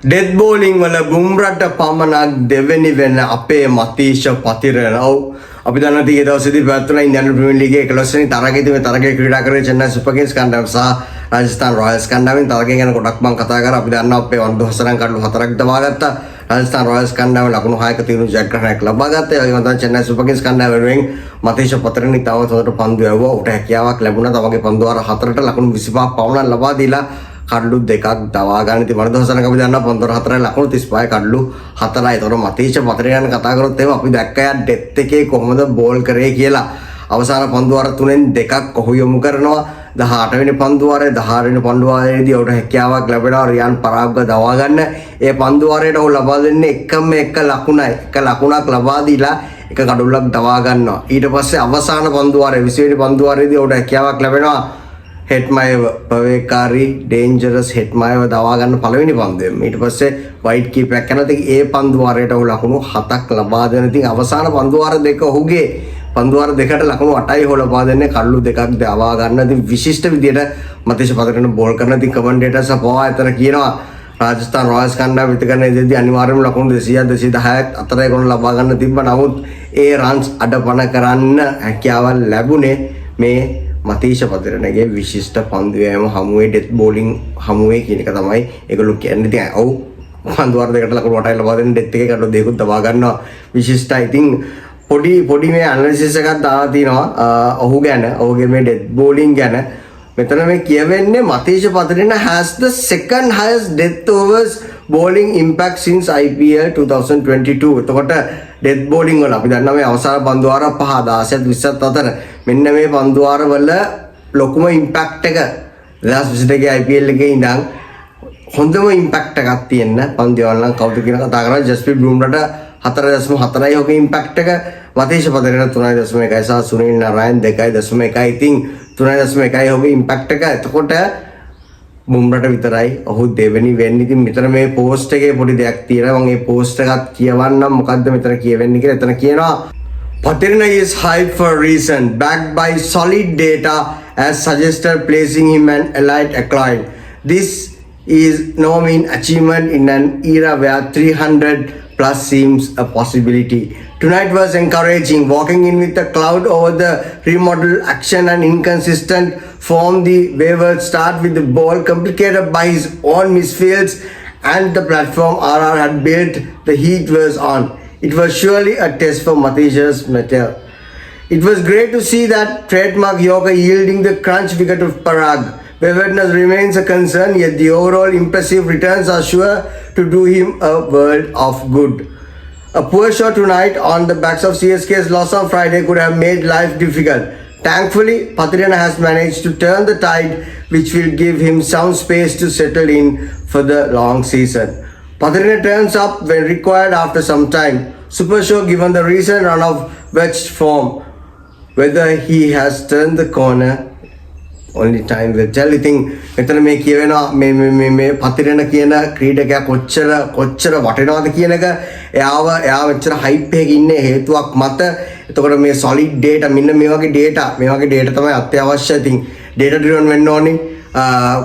Death bowling වල බුම්රට පමණක් දෙවෙනි වෙන අපේ මතීෂ පතිරණ. ඔව්, අපි දන්නවා ඊයේ දවසේදී පැවැත්වුණා ඉන්දියානු ප්‍රීමියර් ලීගයේ 11 වෙනි තරගයේදී. මේ තරගයේ ක්‍රීඩා කරේ චෙන්නයි සුපර් කිංස් කණ්ඩායම සහ රාජස්ථාන් රොයල්ස් කණ්ඩායමෙන්. තරගය ගැන ගොඩක් මං කතා කරා. අපි දන්නවා අපේ වනිඳු හසරංග කඩලු හතරක් දවාගත්තා. රාජස්ථාන් රොයල්ස් කණ්ඩායම ලකුණු 6ක තීරු ජයග්‍රහණයක් ලබා ගත්තා. ඒ වගේම තමයි චෙන්නයි සුපර් කිංස් කණ්ඩායම වෙනුවෙන් මතීෂ පතිරණ ඉතාමත් හොඳට පන්දු යවුවා. ඔහුට හැකියාවක් ලැබුණා තමගේ පන්දු වාර හතරට ලකුණු 25ක් පමණ ලබා දීලා කඩලු දෙකක් දවා ගන්න. ඉතින් වනිඳු හසරංග අපි දන්නවා පන්දු වාර හතරයි, ලකුණු 35යි, කඩලු හතරයි. ඒතකොට මතීෂ පතිරණ ගැන කතා කරොත් එහෙම අපි දැක්ක යා ඩෙත් එකේ කොහොමද බෝල් කරේ කියලා. අවසාන පන්දු වාර තුනෙන් දෙකක් ඔහු යොමු කරනවා. 18 වෙනි පන්දු වාරයේ, 16 වෙනි පන්දු වාරයේදී ඔහුට හැකියාවක් ලැබෙනවා රියන් පරාග්ව දවා ගන්න. ඒ පන්දු වාරයට ඔහු ලබා දෙන්නේ එකම එක ලකුණයි. එක ලකුණක් ලබා දීලා එක කඩුල්ලක් දවා ගන්නවා. ඊට පස්සේ අවසාන පන්දු වාරයේ, 20 වෙනි පන්දු වාරයේදී ඔහුට හැකියාවක් ලැබෙනවා හෙට්මයව, ප්‍රවේකාරී ඩේන්ජරස් හෙට්මයව දවා ගන්න පළවෙනි පන්දුවෙන්. ඊට පස්සේ වයිඩ් කීපයක් යනවා. ඉතින් ඒ පන්දු වාරයට ඔහු ලකුණු හතක් ලබා දෙන. ඉතින් අවසාන පන්දු වාර දෙක, ඔහුගේ පන්දු වාර දෙකට ලකුණු 8යි ඔහු ලබා දෙන්නේ කඩලු දෙකක් දවා ගන්න. ඉතින් විශිෂ්ට විදියට මතීෂ පතිරණ බෝල් කරන. ඉතින් කමෙන්ටේටර්ස් පවා එතන කියනවා රාජස්ථාන් රොයල්ස් කණ්ඩායම විතර ඉදිරියේදී අනිවාර්යයෙන්ම ලකුණු 200 210ක් අතර ඒගොල්ලෝ ලබා ගන්න තිබ්බා. නමුත් ඒ රන්ස් අඩපණ කරන්න හැකියාව ලැබුණේ මේ මතීෂ පතිරණගේ විශිෂ්ට පන්දු යෑම හමුවේ, ඩෙත් බෝලිං හමුවේ කියන එක තමයි ඒගොල්ලෝ කියන්නේ. ඉතින් ඔව්, පන්දු වාර දෙකට ලකුණු 8යි ලබා දෙන්න, ඩෙත් එකේ කඩලු දෙකකුත් දබා ගන්නවා, විශිෂ්ටයි. ඉතින් පොඩි පොඩි මේ ඇනලිසිස් එකක් දාලා තිනවා ඔහු ගැන, ඔහුගේ මේ ඩෙත් බෝලිං ගැන. මෙතන මේ කියවෙන්නේ මතීෂ Pathirana has the second highest death overs bowling impact since IPL 2022. එතකොට ඩෙත් බෝලිං වල අපි දන්නවා මේ අවසාන පන්දු වාර පහ, 16ත් 20ත් අතර මෙන්න මේ පන්දු වාර වල ලොකුම ඉම්පැක්ට් එක 2022 IPL එකේ ඉඳන් හොඳම ඉම්පැක්ට් එකක් තියෙන පන්දු යවන්න නම් කවුද කියන කතා කරා. ජස්ප්‍රීත් බුම්රාට 4.4යි ඔහුගේ ඉම්පැක්ට් එක, මතීෂ පතිරණ 3.1යි සහ සුනිල් නරයන් 2.1යි. ඉතින් 3.1යි ඔහුගේ ඉම්පැක්ට් එක. එතකොට බුම්රට විතරයි ඔහු දෙවෙනි වෙන්නේ. ඉතින් මෙතන මේ පෝස්ට් එකේ පොඩි දෙයක් තියෙනවා. මම ඒ පෝස්ට් එකත් කියවන්නම් මොකද්ද මෙතන කියවෙන්නේ කියලා. එතන කියනවා, "Pathirana is hyped for a reason, backed by solid data as suggested, placing him an elite acclaim. This is no mean achievement in an era where 300 plus seems a possibility. Tonight was encouraging, walking in with a cloud over the remodel action and inconsistent form. The wayward start with the ball complicated by his own misfields and the platform RR had built, the heat was on. It was surely a test for Matheesha's mettle. It was great to see that trademark yorker yielding the crunch wicket of Parag. Waywardness remains a concern, yet the overall impressive returns are sure to do him a world of good. A poor shot tonight on the backs of CSK's loss on Friday could have made life difficult. Thankfully, Pathirana has managed to turn the tide, which will give him some space to settle in for the long season. Pathirana turns up when required after some time. Super sure given the recent run of wretched form. Whether he has turned the corner, only time will tell." ඉතින් මෙතන මේ කියවෙනවා මේ මේ මේ මේ පතිරණ කියන ක්‍රීඩකයා කොච්චර කොච්චර වටිනවද කියන එක, එයාව එයා මෙච්චර හයිප් එකක ඉන්නේ හේතුවක් මත. එතකොට මේ සොලිඩ් ඩේටා, මෙන්න මේ වගේ ඩේටා, මේ වගේ ඩේටා තමයි අත්‍යවශ්‍ය. ඉතින් ඩේටා ඩ්‍රිවන් වෙන්න ඕනේ.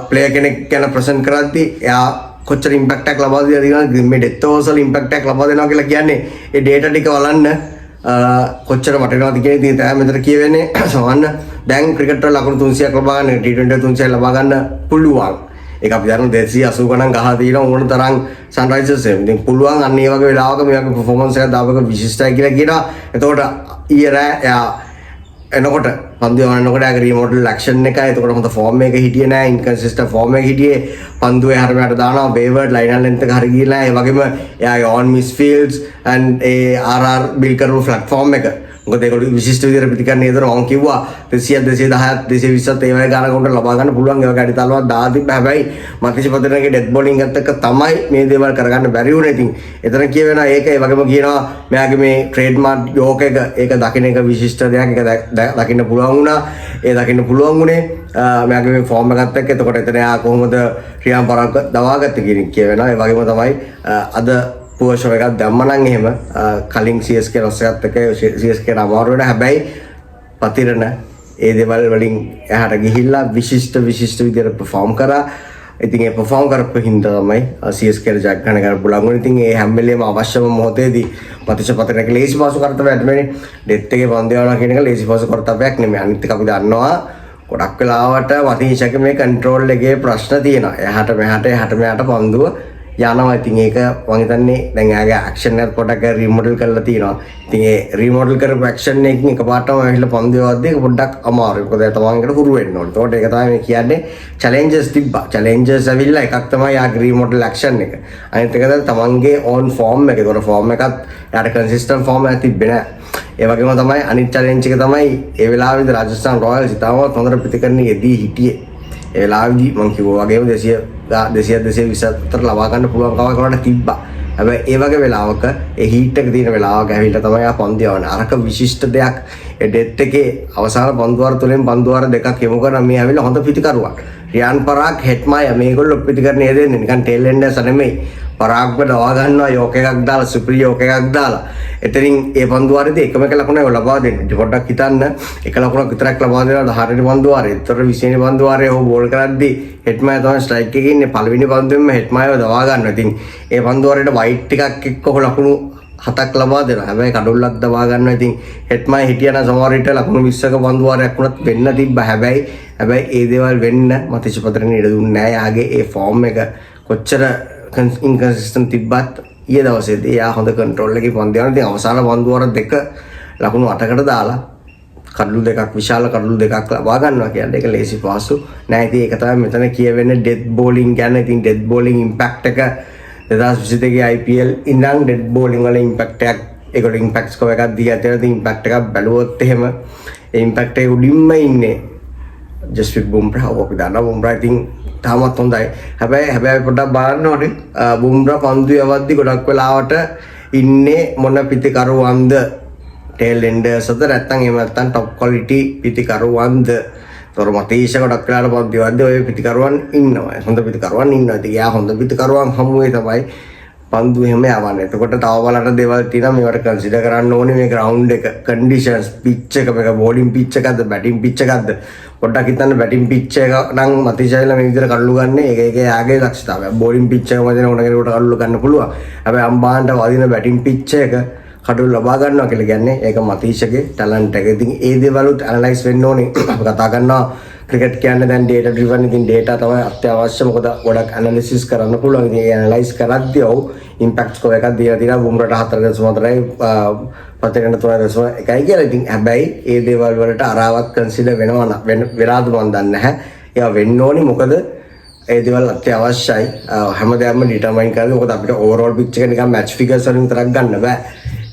ප්ලේයර් කෙනෙක් ගැන ප්‍රසන්ට් කරද්දී එයා කොච්චර ඉම්පැක්ට් එකක් ලබා දීලා තියෙනවද, මේ ඩෙත් ඕවර්ස් වල ඉම්පැක්ට් එකක් ලබා දෙනවා කියලා කියන්නේ ඒ ඩේටා ටික බලන්න කොච්චර වටිනවද කියන ඉතින් තමයි මෙතන කියවෙන්නේ. සමහන්න දැන් ක්‍රිකට් වල ලකුණු 300ක් ලබා ගන්න, T20 300ක් ලබා ගන්න පුළුවන්. ඒක අපි දන්නවා, 280 ගණන් ගහලා තියෙනවා ඕන තරම් සන්රයිසර්ස් එහෙම. ඉතින් පුළුවන් අන්න ඒ වගේ වෙලාවක මේ වගේ පර්ෆෝමන්ස් එකක් දාපු එක විශිෂ්ටයි කියලා කියනවා. එතකොට ඊයේ රෑ එයා එනකොට, පන්දු යවනකොට එයාගේ රීමොඩල් ඇක්ෂන් එකයි, එතකොට හොඳ ෆෝම් එකක හිටියේ නෑ, ඉන්කන්සිස්ටන්ට් ෆෝම් එකක හිටියේ. පන්දුව එහාට මෙහාට දානවා, වේවර්ඩ්, ලයින් ඇන්ඩ් ලෙන්ත් එක හරි ගිහලා, ඒ වගේම එයාගේ ඕන් misfields and A RR build කරපු ප්ලැට්ෆෝම් එක. මොකද ඒගොල්ලෝ විශිෂ්ට විදිහට ප්‍රතිකරණ හේතුව මම කිව්වා 200ක් 210ක් 220ත් ඒ වගේ ගානක උන්ට ලබා ගන්න පුළුවන්. ඒ වගේ අඩිතාලුවක් දාලා තිබ්බ. හැබැයි මතීෂ පතිරණගේ ඩෙත් බෝලිං එකත් එක්ක තමයි මේ දේවල් කරගන්න බැරි වුණේ. ඉතින් එතන කියවෙනවා ඒක. ඒ වගේම කියනවා මෙයාගේ මේ ට්‍රේඩ්මාර්ක් යෝක එක, ඒක දකින්න එක විශිෂ්ට දෙයක්. ඒක දකින්න පුළුවන් වුණා. ඒ දකින්න පුළුවන් වුණේ මෙයාගේ මේ ෆෝම් එකත් එක්ක. එතකොට එතන එයා කොහොමද රියාන් පරාග් දවාගත්තේ කියන එක කියවෙනවා. ඒ වගේම තමයි අද පුවර් ෂෝ එකක් දැම්ම නම් එහෙම කලින් CSK Los එකත් එක්ක CSK ට අමාරු වෙන. හැබැයි පතිරණ ඒ දේවල් වලින් එහාට ගිහිල්ලා විශිෂ්ට විශිෂ්ට විදියට පර්ෆෝම් කරා. ඉතින් ඒ පර්ෆෝම් කරපු හින්දා තමයි CSK ට ජයග්‍රහණ කරන්න පුළුවන් වුණේ. ඉතින් ඒ හැම වෙලේම අවශ්‍යම මොහොතේදී මතිශ පතිරණගේ ලේසි පහසු කර්තව්‍යයක් නෙමෙයිනේ. ඩෙත් එකේ පන්දු යවනවා කියන එක ලේසි පහසු කර්තව්‍යයක් නෙමෙයි. අනිත් එක අපි දන්නවා ගොඩක් වෙලාවට මතීෂගේ මේ කන්ට්‍රෝල් එකේ ප්‍රශ්න තියෙනවා. එහාට මෙහාට එහාට මෙහාට පන්දුව යනවා. ඉතින් ඒක මං හිතන්නේ දැන් එයාගේ ඇක්ෂන් එකත් පොඩ්ඩක් රීමොඩල් කරලා තියෙනවා. ඉතින් ඒ රීමොඩල් කරපු ඇක්ෂන් එකකින් එකපාරටම ඇවිල්ලා පන්දු යවද්දී ඒක පොඩ්ඩක් අමාරුයි. මොකද තමන් එකට හුරු වෙන්න ඕනේ. ඒතකොට ඒක තමයි මේ කියන්නේ චැලෙන්ජස් තිබ්බා. චැලෙන්ජස් ඇවිල්ලා එකක් තමයි එයාගේ රීමොඩල් ඇක්ෂන් එක. අනිත් එක තමයි තමන්ගේ ඕන් ෆෝම් එක. ඒතකොට ෆෝම් එකත් එයාට කන්සිස්ටන්ට් ෆෝම් එකක් තිබ්බේ නෑ. ඒ වගේම තමයි අනිත් චැලෙන්ජ් එක තමයි ඒ වෙලාවේදී රාජස්ථාන් රොයල්ස් ඉතාමත් හොඳට ප්‍රතිකරණ යෙදී හිටියේ. ඒ වෙලාවේදී මං කිව්වා වගේම 200 200 220 අතර ලබා ගන්න පුළුවන් කමක් වලට තිබ්බා. හැබැයි ඒ වගේ වෙලාවක ඒ හීට් එක තියෙන වෙලාවක ඇවිල්ලා තමයි ආ පන්දු යවන්නේ. අරක විශිෂ්ට දෙයක්. ඒ ඩෙත් එකේ අවසාන පන්දු වාර තුනෙන් පන්දු වාර දෙකක් යොමු කරන මේ ඇවිල්ලා හොඳ පිටිකරුවන්. රියාන් පරාග්, හෙට්මයර් මේගොල්ලෝ පිටිකරණ යෙදෙන්නේ නිකන් ටේල් එන්ඩර්ස් නෙමෙයි. පරාග්ව දවා ගන්නවා යෝක එකක් දාලා, සුපිරි යෝක එකක් දාලා. එතනින් ඒ පන්දු වාරේදී එකම එක ලකුණයි ලබා දෙන්නේ. පොඩ්ඩක් හිතන්න, එක ලකුණක් විතරක් ලබා දෙනවා 18 වෙනි පන්දු වාරේ. ඒතර 20 වෙනි පන්දු වාරේ ඔහු බෝල් කරද්දී හෙට්මයර් තමයි ස්ට්‍රයික් එකේ ඉන්නේ. පළවෙනි පන්දුවෙන්ම හෙට්මයර්ව දවා ගන්නවා. ඉතින් ඒ පන්දු වාරේට වයිට් ටිකක් එක්ක ඔහු ලකුණු 7ක් ලබා දෙනවා. හැබැයි කඩුල්ලක් දවා ගන්නවා. ඉතින් හෙට්මයර් හිටියා නම් සමහර විට ලකුණු 20ක පන්දු වාරයක් වුණත් වෙන්න තිබ්බා. හැබැයි හැබැයි ඒ දේවල් වෙන්න මතිශ පතිරණ ඉඩ දුන්නේ නෑ. එයාගේ ඒ ෆෝම් එක කොච්චර ඉන්කන්සිස්ටන්ට් තිබ්බත් ඊයේ දවසේදී එයා හොඳ කන්ට්‍රෝල් එකේ පන්දු යවනවා. ඉතින් අවසාන පන්දු වාර දෙක ලකුණු 8කට දාලා කඩලු දෙකක්, විශාල කඩලු දෙකක් ලබා ගන්නවා කියන්නේ ඒක ලේසි පහසු නෑ. ඉතින් ඒක තමයි මෙතන කියවෙන්නේ ඩෙත් බෝලිං ගැන. ඉතින් ඩෙත් බෝලිං ඉම්පැක්ට් එක 2022 IPL ඉඳන් ඩෙත් බෝලිං වල ඉම්පැක්ට් එකක්, ඒගොල්ලෝ ඉම්පැක්ට් ස්කෝර් එකක් දීලා තියෙනවා. ඉතින් ඉම්පැක්ට් එකක් බැලුවොත් එහෙම ඒ ඉම්පැක්ට් එක උඩින්ම ඉන්නේ ජස්ප්‍රීත් බුම්රා. ඔව්, අපි දන්නවා බුම්රා ඉතින් තාමත් හොඳයි. හැබැයි හැබැයි පොඩ්ඩක් බලන්න ඕනේ බුම්රා පන්දු යවද්දි ගොඩක් වෙලාවට ඉන්නේ මොන පිතිකරුවන්ද, ටේල් එන්ඩර්ස්ද නැත්නම් එහෙම නැත්නම් ටොප් ක්වොලිටි පිතිකරුවන්ද. ඒතොර මතීෂ ගොඩක් වෙලාවට පන්දු යවද්දි ඔය පිතිකරුවන් ඉන්නවා. හොඳ පිතිකරුවන් ඉන්නවා. ඉතින් එයා හොඳ පිතිකරුවන් හමුවේ තමයි පන්දු එහෙම යවන්නේ. එතකොට තව බලන්න දේවල් තියෙනවා මේවට කන්සිඩර් කරන්න ඕනේ. මේ ග්‍රවුන්ඩ් එක කන්ඩිෂන්ස්, පිච් එක, මේක බෝලින් පිච් එකක්ද බැටිං පිච් එකක්ද. පොඩ්ඩක් හිතන්න, බැටිං පිච් එක නම් මතීෂ ඇවිල්ලා මේ විදිහට කඩලු ගන්න ඒක ඒක එයාගේ දක්ෂතාවය. බෝලින් පිච් එක වදින ඕන කෙනෙකුට කඩලු ගන්න පුළුවන්. හැබැයි අම්බාන්ට වදින බැටිං පිච් එක කඩලු ලබා ගන්නවා කියලා කියන්නේ ඒක මතීෂගේ ටැලන්ට් එක. ඉතින් ඒ දේවලුත් ඇනලයිස් වෙන්න ඕනේ. අපි කතා කරනවා ක්‍රිකට් කියන්නේ දැන් ඩේටා ඩ්‍රිවන්. ඉතින් ඩේටා තමයි අත්‍යවශ්‍ය. මොකද ගොඩක් ඇනලිසිස් කරන්න පුළුවන්. ඉතින් ඒ ඇනලයිස් කරද්දී ඔව් ඉම්පැක්ට් ස්කෝර් එකක් දීලා තියෙනවා බුම්රාට 4.4යි පතිරණ 3.1යි කියලා. ඉතින් හැබැයි ඒ දේවල් වලට අරාවත් කන්සිඩර් වෙනවා නම් වෙලාද මන් දන්නේ නැහැ. ඒවා වෙන්න ඕනි, මොකද ඒ දේවල් අත්‍යවශ්‍යයි. හැම දෙයක්ම ඩිටර්මයින් කරන්න. මොකද අපිට ඕවරෝල් පික්චර් එක නිකන් මැච් ෆිගර්ස් වලින් විතරක් ගන්න බෑ.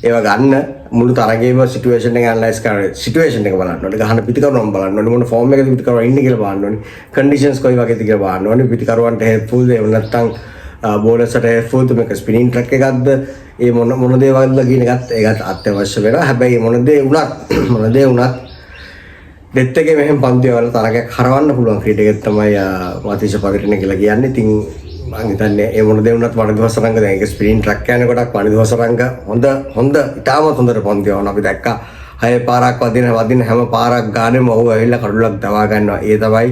ඒවා ගන්න මුළු තරගයේම සිටුේෂන් එක ඇනලයිස් කරන්න, සිටුේෂන් එක බලන්න ඕනේ, ගහන පිටිකරුවන් බලන්න ඕනේ, මොන ෆෝම් එකද පිටිකරුවන් ඉන්නේ කියලා බලන්න ඕනේ, කන්ඩිෂන්ස් කොයි වගේද කියලා බලන්න ඕනේ, පිටිකරුවන්ට හෙල්ප්ෆුල්ද එහෙම නැත්නම් බෝලර්ස්ට හෙල්ප්ෆුල්ද, මේක ස්පිනින් ට්‍රැක් එකක්ද, ඒ මොන මොන දේවල්ද කියන එකත් ඒකත් අත්‍යවශ්‍ය වෙනවා. හැබැයි මොන දේ වුණත් ඩෙත් එකේ මෙහෙම පන්දු යවලා තරගයක් හරවන්න පුළුවන් ක්‍රීඩකයෙක් තමයි මතීෂ පතිරණ කියලා කියන්නේ. ඉතින් මං හිතන්නේ ඒ මොන දේ වුණත් වනිඳු හසරංග දැන් ඒක ස්පිනින් ට්‍රැක් යන කොටක් වනිඳු හසරංග හොඳ හොඳ ඉතාමත් හොඳට පන්දු යවන අපි දැක්කා. හය පාරක් වදින වදින හැම පාරක් ගානෙම ඔහු ඇවිල්ලා කඩුලක් දවා ගන්නවා. ඒ තමයි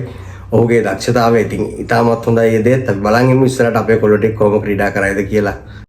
ඔහුගේ දක්ෂතාවය. ඉතින් ඉතාමත් හොඳයි ඒ දේත්. අපි බලන් ඉමු ඉස්සරහට අපේ කොල්ලෝ ටික කොහොම ක්‍රීඩා කරයිද කියලා.